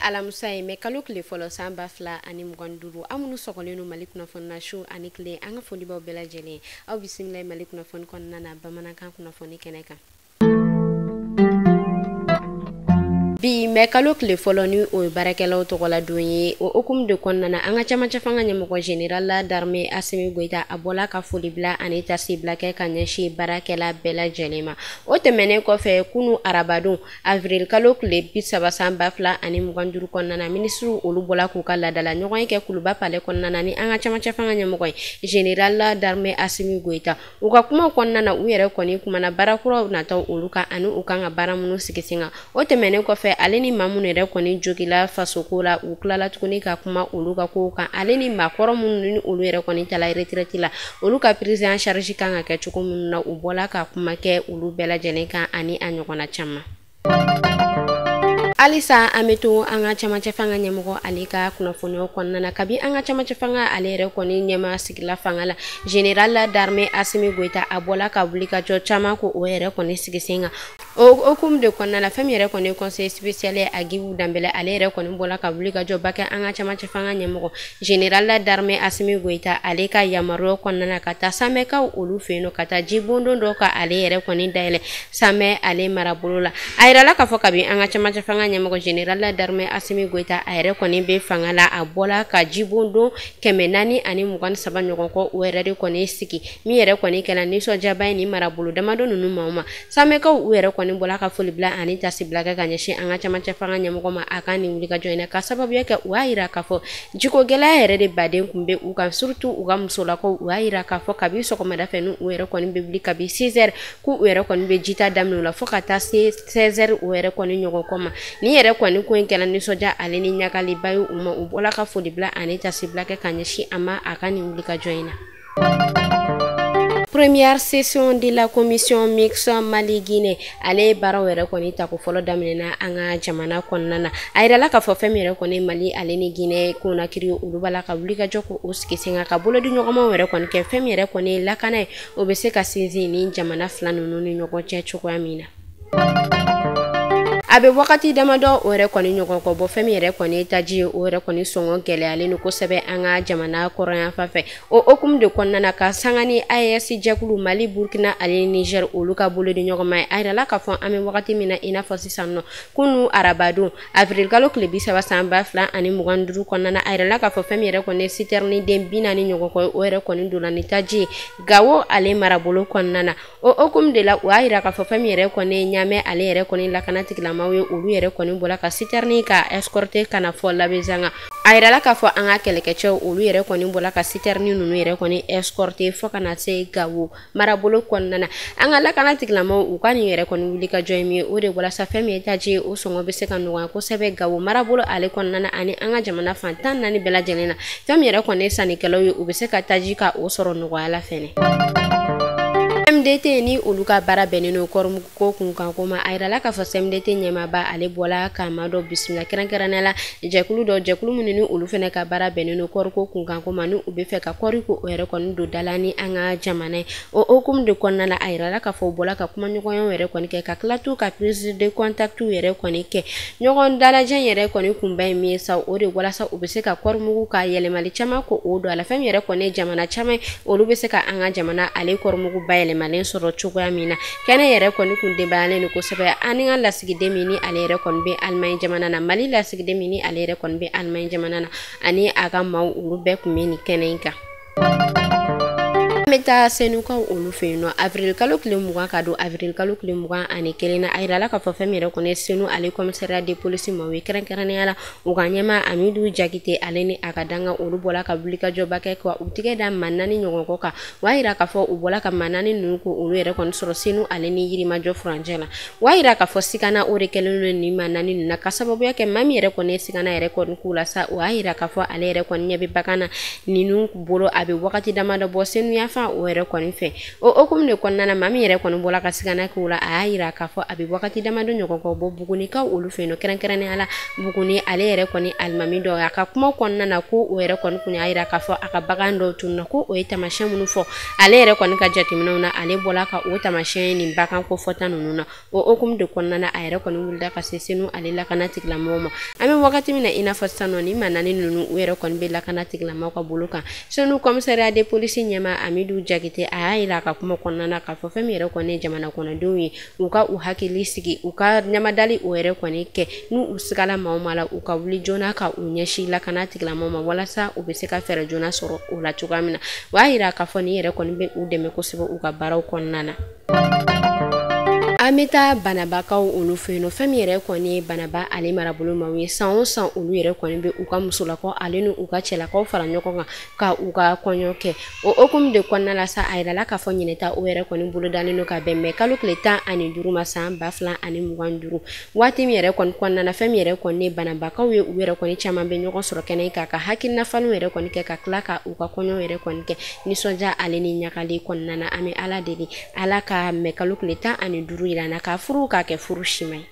Alamisa ye mɛ kalo tile fɔlɔ san 2025. Aw minnu sɔgɔlen don Mali kunnafoni na su ani tile, an ka foli b'aw bɛɛ lajɛlen. Aw bisimila Mali kunnafoni kɔnɔna na bamanankan kunnafoni kɛnɛ kan. Bi mɛ kalo tile fɔlɔ ni o ye baarakɛlaw tɔgɔla don ye, o hukumu de kɔnɔna na an ka camancɛ fanga ɲɛmɔgɔ général d'armée Assimi Goïta a bɔla ka foli bila ani tasibila kɛ ka ɲɛsin baarakɛla bɛɛ lajɛlen ma. O tɛmɛnen kɔfɛ, kunu arabadon avril kalo tile 30 san 2025 kɔnɔna na, minisiriw olu bɔla k'u ka laadala ɲɔgɔn ye kɛ Kuluba palais kɔnɔna na ni an ka camancɛ fanga ɲɛmɔgɔ ye général d'armée Assimi Goïta. U ka kumaw kɔnɔna na, u yɛrɛ kɔni kumana baara kuraw nataw olu kan ani u kan ka baara minnu sigi sen kan. O tɛmɛnen kɔfɛ, ale ni maa minnu yɛrɛ kɔni jogila fasoko la, u tilala tuguni ka kuma olu ka kow kan, ale ni maakɔrɔ minnu ni olu yɛrɛ kɔni tala retraite la, olu ka prise en charge kan ka kɛ cogo minnu na, u bɔla ka kuma kɛ olu bɛɛ lajɛlen kan ani a ɲɔgɔnna caman. Halisa an bɛ to an ka camancɛ fanga ɲɛmɔgɔ ale ka kunnafoniyaw kɔnɔna na. Kabi an ka camancɛ fanga ale yɛrɛ kɔni ɲɛma sigila fanga la, général d'armée Assimi Goïta a bɔla ka wuli ka jɔ caman ko o yɛrɛ kɔni sigi sen kan. O hukumu de kɔnɔna la, fɛn min yɛrɛ kɔni conseiller spécial ye Agibu Danbɛlɛ, ale yɛrɛ kɔni bɔla ka wuli ka jɔba kɛ an ka camancɛ fanga ɲɛmɔgɔ général d'armée Assimi Goïta ale ka yamaruya kɔnɔna na, ka taa Samɛkaw olu fɛ yen nɔ, ka taa jibondon dɔ ka ale yɛrɛ kɔni dayɛlɛ Samɛ ale marabolo la. A yirala k'a fɔ kabi an ka camancɛ fanga ɲɛmɔgɔ général d'armée Assimi Goïta a yɛrɛ kɔni bɛ fanga la, a bɔla ka jibondon 423 ɲɔgɔn kɔ o yɛrɛ de kɔni sigi, min yɛrɛ kɔni kɛla nisɔndiyaba ye nin marabolo damadɔ ninnu maaw ma. Samɛkaw u yɛrɛ kɔni bɔla ka foli bila ani tasibila kɛ ka ɲɛsin an ka camancɛ fanga ɲɛmɔgɔ ma a ka nin wulikajɔ in na, ka sababuya kɛ u y'a yira k'a fɔ jiko gɛlɛya yɛrɛ de baden kun bɛ u kan, surtout u ka musolakaw. U y'a yira k'a fɔ kabi sɔgɔmada fɛ n'u yɛrɛ kɔni bɛ wuli kabi 6 heures k'u yɛrɛ kɔni bɛ jita daminɛ u la fo ka taa se 16 heures u yɛrɛ kɔni ɲɔgɔn kɔ ma. Nin yɛrɛ kɔni ko in kɛla nisɔndiya ale ni ɲagaliba ye u ma. U bɔla ka foli bila ani tasibila kɛ ka ɲɛsin a ma a ka nin wulikajɔ in na. Première session de la commission mixte Mali-Guinée ale baaraw yɛrɛ kɔni tako fɔlɔ daminɛna an ka jamana kɔnɔna na. A yirala k'a fɔ fɛn min yɛrɛ kɔni Mali ale ni Guinée Conakry olu b'a la ka wulikajɔ k'o sigi sen kan, ka bolodi ɲɔgɔnmaw yɛrɛ kɔni kɛ, fɛn min yɛrɛ kɔni lakana ye, o bɛ se ka sinsin ni jamana fila ninnu ni ɲɔgɔn cɛ cogoya min na. A bɛ wagati damadɔ o yɛrɛ kɔni ɲɔgɔn kɔ bɔ, fɛn min yɛrɛ kɔni taji ye, o yɛrɛ kɔni sɔngɔ gɛlɛyalen don kosɛbɛ an ka jamana kɔrɔnyanfan fɛ. O hukumu de kɔnɔna na, ka sanga ni AES jɛkulu Mali, Burkina ale ni Niger olu ka bolodi ɲɔgɔnma ye, a yirala k'a fɔ an bɛ wagati min na i n'a fɔ sisan nɔ, kunu arabadon avril kalo tile 30 san 2025 kɔnɔna na, a yirala k'a fɔ fɛn min yɛrɛ kɔni ye citerne den 40 ɲɔgɔn kɔ ye, o yɛrɛ kɔni donna ni taji ye Gawo ale marabolo kɔnɔna na. O hukumu de la, u y'a yira k'a fɔ fɛn min yɛrɛ kɔni ye Ɲamɛ ale yɛrɛ kɔni lakana tigilamaw ye, olu yɛrɛ kɔni bɔla ka citerne ka escorter ka na fɔ Labezanga. A yirala k'a fɔ an ka kɛlɛkɛcɛw olu yɛrɛ kɔni bɔla ka citerne ninnu yɛrɛ kɔni escorter fo ka na se Gawo marabolo kɔnɔna na. An ka lakana tigilamaw u ka nin yɛrɛ kɔni wuli ka jɔ ye min ye, o de walasa fɛn min ye taji ye, o sɔngɔ bɛ se ka nɔgɔya kosɛbɛ Gawo marabolo ale kɔnɔna na ani an ka jamana fan 14 bɛɛ lajɛlen na. Fɛn min yɛrɛ kɔni ye sannikɛlaw ye, u bɛ se ka taji ka o sɔrɔ nɔgɔya la fɛnɛ. CMDT ni olu ka baara bɛnnen don kɔrɔmugu ko kunkanko ma, a yirala k'a fɔ CMDT ɲɛmaaba ale bɔla ka maa dɔ bisimila, kɛrɛnkɛrɛnnenya la jɛkulu dɔ, jɛkulu minnu ni olu fɛnɛ ka baara bɛnnen don kɔriko kunkanko ma, ni u bɛ fɛ ka kɔri ko o yɛrɛ kɔni don da la ni an ka jamana ye. O hukumu de kɔnɔna la, a yirala k'a fɔ u bɔla ka kumaɲɔgɔnyaw yɛrɛ kɔni kɛ, ka tila t'u ka prise de contact yɛrɛ kɔni kɛ. Ɲɔgɔn dalajɛ yɛrɛ kɔni kunba ye min ye sa, o de walasa u bɛ se ka kɔrɔmugu ka yɛlɛmali caman ko o don a la. Fɛn min yɛrɛ kɔni ye jamana caman ye, olu bɛ se ka an ka jamana ale kɔrɔmugu bayɛlɛmalen sɔrɔ cogoya min na. Kɛnɛ yɛrɛ kɔni kun denbayalen don kosɛbɛ. Ani ka lasigiden min ni ale yɛrɛ kɔni bɛ Alimaɲi jamana na, Mali lasigiden min ni ale yɛrɛ kɔni bɛ Alimaɲi jamana na, ani a ka maaw olu bɛɛ kun bɛ nin kɛnɛ in kan. An bɛ taa Senukaw olu fɛ yen nɔ, avril kalo tile 20 ka don avril kalo tile 21 na, a yirala k'a fɔ fɛn min yɛrɛ kɔni ye Senu ale commissariat de police maaw ye, kɛrɛnkɛrɛnnenya la u ka ɲɛmaa Amidu Jakite ale ni a ka danga, olu bɔla ka wulikajɔba kɛ ka u tigɛ da maa 4 ɲɔgɔn kɔ kan. U y'a yira k'a fɔ u bɔla ka maa 4 ninnu ko olu yɛrɛ kɔni sɔrɔ Senu ale ni Yirimajɔ furancɛ la. U y'a yira k'a fɔ sigana o de kɛlen don nin maa 4 ninnu na, ka sababuya kɛ maa min yɛrɛ kɔni ye sigana yɛrɛ kɔni k'u la sa, u y'a yira k'a fɔ ale yɛrɛ kɔni ɲɛ bɛ bagan na ninnu bolo a bɛ wagati damadɔ bɔ Senu yan. yanfan o yɛrɛ kɔni fɛ. O hukumu de kɔnɔna na, maa min yɛrɛ kɔni bɔra ka sigana k'o la, a y'a yira k'a fɔ a bɛ wagati damadɔ ɲɔgɔn kɔ bɔ Bugunikaw olu fɛ yen nɔ, kɛrɛnkɛrɛnnenya la Buguni ale yɛrɛ kɔni alimami dɔ a ka kuma kɔnɔna na, ko o yɛrɛ kɔni kun y'a yira k'a fɔ a ka bagan dɔw tununna, ko o ye taamasiyɛn minnu fɔ ale yɛrɛ kɔni ka jateminɛw na, ale bɔla ka o taamasiyɛn nin bagan ko fɔta ninnu na. O hukumu de kɔnɔna na, a yɛrɛ kɔni wulila ka se Senu ale lakana tigilamɔgɔw ma. An bɛ wagati min na i n'a fɔ sisan nɔ, ni maa naani ninnu u yɛrɛ kɔni bɛ lakana tigilamɔgɔw ka bolo kan. Senu commissariat de police ɲɛmaa Amidu Jakite a y'a yira a ka kuma kɔnɔna na k'a fɔ fɛn min yɛrɛ kɔni ye jamana kɔnɔdenw ye, u ka u hakili sigi, u ka ɲamadali o yɛrɛ kɔni kɛ, n'u u sigala maa o maa la, u ka wuli joona ka u ɲɛsin lakana tigilamɔgɔw ma walasa u bɛ se ka fɛɛrɛ joona sɔrɔ o la cogoya min na. O y'a yira k'a fɔ nin yɛrɛ kɔni bɛ u dɛmɛ kosɛbɛ u ka baaraw kɔnɔna na. An bɛ taa Banabakaw olu fɛ yen nɔ. Fɛn min yɛrɛ kɔni ye Banaba ale marabolo maaw ye, san o san olu yɛrɛ kɔni bɛ u ka musolakaw ale ni u ka cɛlakaw fara ɲɔgɔn kan ka u ka kɔɲɔ kɛ. O hukumu de kɔnɔna la sa, a yirala k'a fɔ ɲinɛta o yɛrɛ kɔni bolodalen don ka bɛn mɛ kalo tile 15 ma san 2025. Waati min yɛrɛ kɔni kɔnɔna na, fɛn min yɛrɛ kɔni ye Banabakaw ye, u yɛrɛ kɔni caman bɛ ɲɔgɔn sɔrɔ kɛnɛ kan ka hakilina falenw yɛrɛ kɔni kɛ, ka tila ka u ka kɔɲɔ yɛrɛ kɔni kɛ nisɔndiya ale ni ɲagali kɔnɔna na. An bɛ Ala deli Ala ka mɛ kalo tile 15 yira na ka furu k'a kɛ furu siman ye.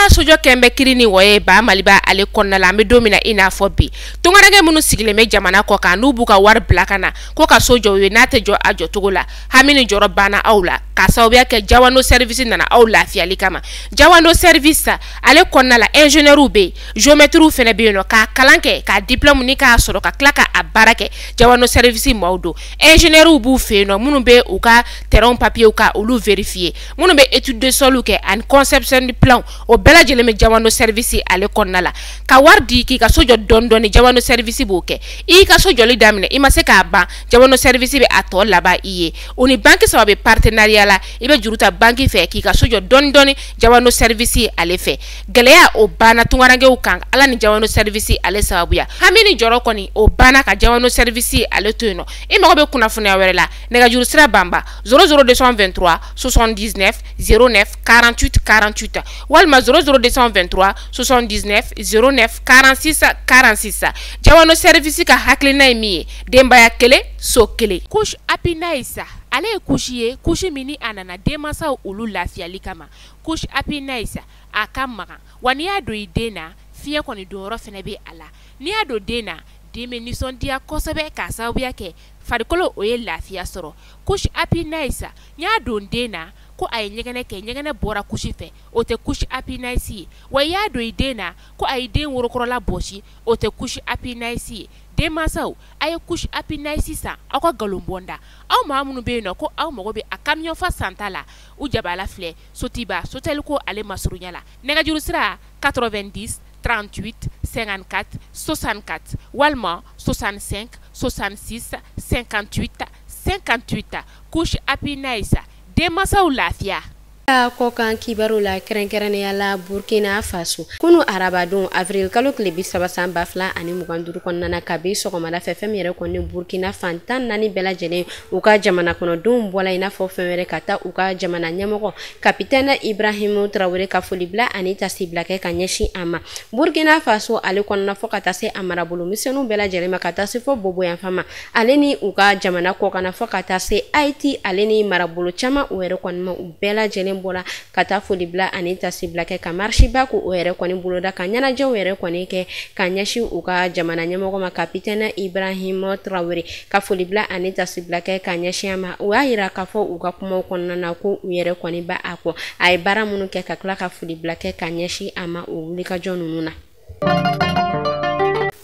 Sojɔ kɛn bɛ kiri ni wɔye ba Maliba ale kɔnɔna la. An bɛ don min na i n'a fɔ bi, tungaranke minnu sigilen bɛ jamana kɔ kan, n'u b'u ka wari bila ka na ko ka so jɔ u ye, n'a tɛ jɔ a jɔcogo la, hami ni jɔrɔ banna aw la k'a sababuya kɛ Jawando service nana aw lafiyali kama. Jawando service ale kɔnɔna la, ingénieur bɛ yen, géomètre fana bɛ yen nɔ, k'a kalan kɛ, k'a diplôme ni k'a sɔrɔ ka tila k'a baara kɛ. Jawando service maaw don, ingénieur b'u fɛ yen nɔ minnu bɛ u ka terrain papier ka olu vérifier, minnu bɛ étude de sol kɛ ani conception de plan, o bɛɛ lajɛlen bɛ Jawando service ale kɔnɔna la. Ka wari di k'i ka so jɔ dɔɔni dɔɔni, Jawando service b'o kɛ. I ka so jɔli daminɛ, i ma se k'a ban, Jawando service bɛ a tɔ laban i ye. O ni banque saba bɛ partenariat la, i bɛ juru ta banque fɛ k'i ka so jɔ dɔɔni dɔɔni Jawando service ale fɛ. Gɛlɛya o banna tungarankew kan Ala ni Jawando service ale sababuya. Hami ni jɔrɔ kɔni o banna ka Jawando service ale to yen nɔ. I mago bɛ kunnafoniya wɛrɛ la, nɛgɛjuru sira banba 00223 79 09 48 48 walima 00223 79 09 46 46. Jawando service ka hakilina ye min ye, denbaya kelen so kelen. Couche Happy Nice ale ye couche ye, couche min ni a nana denmansaw olu lafiyali kama. Couche Happy Nice a ka magan, wa n'i y'a don i den na, fiɲɛ kɔni donyɔrɔ fana bɛ a la. N'i y'a don den na, den bɛ nisɔndiya kosɛbɛ k'a sababuya kɛ farikolo o ye lafiya sɔrɔ. Couche Happy Nice n y'a don den na ko a ye ɲɛgɛnɛ kɛ, ɲɛgɛnɛ bɔra couche fɛ, o tɛ couche Happy Nice ye. Wa i y'a don i den na ko a ye den worokɔrɔla bɔsi, o tɛ couche Happy Nice ye. Denmansaw a ye couche Happy Nice san aw ka nkalon bɔnda. Aw maa minnu bɛ yen nɔ ko aw mago bɛ a camion fa santa la, u jabala filɛ Sotiba Soteliko ale masurunya la. Nɛgɛjuru sira 90 38 54 64 walima 65 66 58 58. Couche Happy Nice, denmansaw lafiya. Kɔkan kibaru la, kɛrɛnkɛrɛnnenya la Burkina Faso, kunu arabadon avril kalo tile 30 san 2025 kɔnɔna na, kabi sɔgɔmada fɛ, fɛn min yɛrɛ kɔni Burkina fan 14 bɛɛ lajɛlen u ka jamana kɔnɔdenw bɔla i n'a fɔ fɛn wɛrɛ ka taa u ka jamana ɲɛmɔgɔ kapitɛnɛ Ibrahimu Traoré ka foli bila ani tasibila kɛ ka ɲɛsin a ma. Burkina Faso ale kɔnɔna, fɔ ka taa se a marabolo misɛnninw bɛɛ lajɛlen ma, ka taa se fɔ boboyanfan ma, ale ni u ka jamana kɔkanna, fɔ ka taa se Haïti ale ni marabolo caman o yɛrɛ kɔni ma, u bɛɛ lajɛlen bɔra ka taa foli bila ani tasibila kɛ, ka marche ba ko o yɛrɛ kɔni boloda, ka ɲɛnajɛw yɛrɛ kɔni kɛ ka ɲɛsin u ka jamana ɲɛmɔgɔ ma kapitɛnɛ Ibrahim Traoré, ka foli bila ani tasibila kɛ ka ɲɛsin a ma. U y'a yira k'a fɔ u ka kumaw kɔnɔna na ko u yɛrɛ kɔni ba a kɔ, a ye baara minnu kɛ, ka tila ka foli bila kɛ ka ɲɛsin a ma o wulikajɔ ninnu na.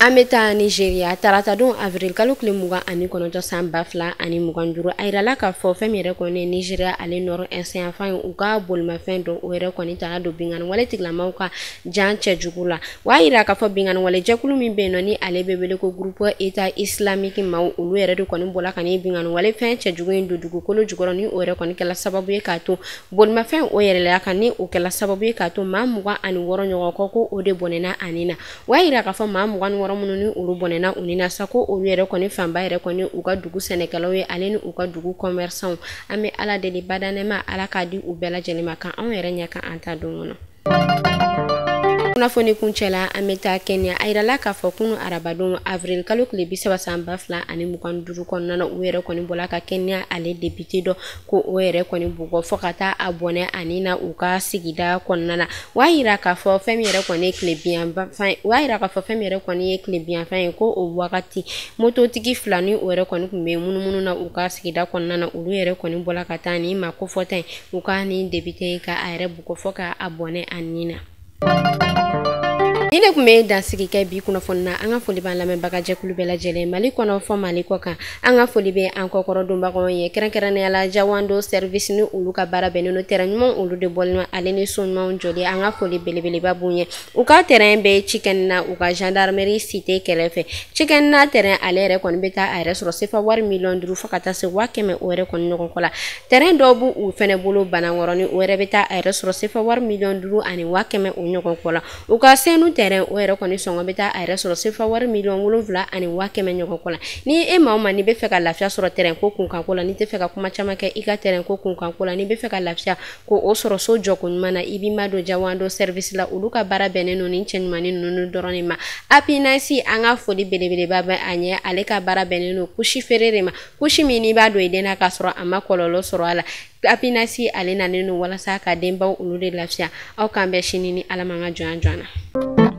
An bɛ taa Nigeria, taratadon avril kalo tile 29 san 2025, a yirala k'a fɔ fɛn min yɛrɛ kɔni ye Nigeria ale nord est yanfan ye, u ka bolimafɛn dɔ o yɛrɛ kɔni taara don binkanni wale tigilamaw ka jan cɛjugu la. O y'a yira k'a fɔ binkanni wale jɛkulu min bɛ yen nɔ ni ale bɛ wele ko groupe État islamique maaw, olu yɛrɛ de kɔni bɔla ka ni binkanni wale fɛn cɛjugu in don dugukolo jukɔrɔ, ni o yɛrɛ kɔni kɛla sababu ye k'a to bolimafɛn o yɛlɛla kan, ni o kɛla sababu ye k'a to maa 26 ɲɔgɔn kɔ ko o de bɔnɛna a ni na. O y'a yira k'a fɔ maa 26 minnu ni olu bɔnɛna u ni na sa, ko olu yɛrɛ kɔni fanba yɛrɛ kɔni u ka dugu sɛnɛkɛlaw ye ale ni u ka dugu commerçants. An bɛ Ala deli badanɛma Ala k'a di u bɛɛ lajɛlen ma, kan anw yɛrɛ ɲɛ kan an ta don kɔnɔ. Kunnafoni kuncɛ la, an bɛ taa Kenya. A yirala k'a fɔ kunu arabadon avril kalo tile 30 san 2025 kɔnɔna na, u yɛrɛ kɔni bɔla ka Kenya ale député dɔ ko o yɛrɛ kɔni bugɔ fo ka taa a bɔnɛ ani na u ka sigida kɔnɔna na. O y'a yira k'a fɔ fɛn min yɛrɛ kɔni ye tilebinyanfan, o y'a yira k'a fɔ fɛn min yɛrɛ kɔni ye tilebinyanfan ye, ko o wagati mototigi fila ni o yɛrɛ kɔni tun bɛ munumunu na u ka sigida kɔnɔna na, olu yɛrɛ kɔni bɔla ka taa ni maa kofɔta ye u ka nin député ka a yɛrɛ bugɔ fo ka a bɔnɛ a ni na. Ni ne tun bɛ dansigi kɛ bi kunnafoni na. An ka foli b'an lamɛnbaga jɛkulu bɛɛ lajɛlen, Mali kɔnɔ fɔ Mali kɔ kan. An ka foli bɛ an kɔkɔrɔ donbagaw ye, kɛrɛnkɛrɛnnenya la Jawando Service, ni olu ka baara bɛnnen don terrain ɲuman olu de bɔli ale ni so ɲumanw jɔli. An ka foli belebeleba b'u ye. U ka terrain bɛ Cikɛni na, u ka gendarmerie cité kɛrɛfɛ. Cikɛni na terrain ale yɛrɛ kɔni bɛ taa a yɛrɛ sɔrɔ sefa wari 5 miliyɔn fo ka taa se 100 000 o yɛrɛ kɔni ɲɔgɔn kɔ la. Terrain dɔw b'u u fɛnɛ bolo Banankɔrɔni, o yɛrɛ bɛ taa a yɛrɛ sɔrɔ sefa wari 5 miliyɔn ani 100 000 o ɲɔgɔn kɔ la. U ka Senu terrain o yɛrɛ kɔni sɔngɔ bɛ taa a yɛrɛ sɔrɔ sefa wari 7 miliyɔn ani 100 000 ɲɔgɔn kɔ la. Ni e maa o maa n'i bɛ fɛ ka lafiya sɔrɔ terrain ko kunkanko la, n'i tɛ fɛ ka kuma caman kɛ i ka terrain ko kunkanko la, n'i bɛ fɛ ka lafiya ko o sɔrɔ so jɔko ɲuman na, i b'i ma don Jawando Service la. Olu ka baara bɛnnen don nin cɛ ɲumannin ninnu dɔrɔn de ma. Apinasi, an ka foli belebeleba bɛ a ɲɛ. Ale ka baara bɛnnen don couche feere de ma, couche min n'i b'a don i den na k'a sɔrɔ a ma kɔlɔlɔ sɔrɔ a la. Apinasi ale nalen don walasa ka denbaw olu de lafiya. Aw k'an bɛn sini ni Ala ma ka jɔnya joona.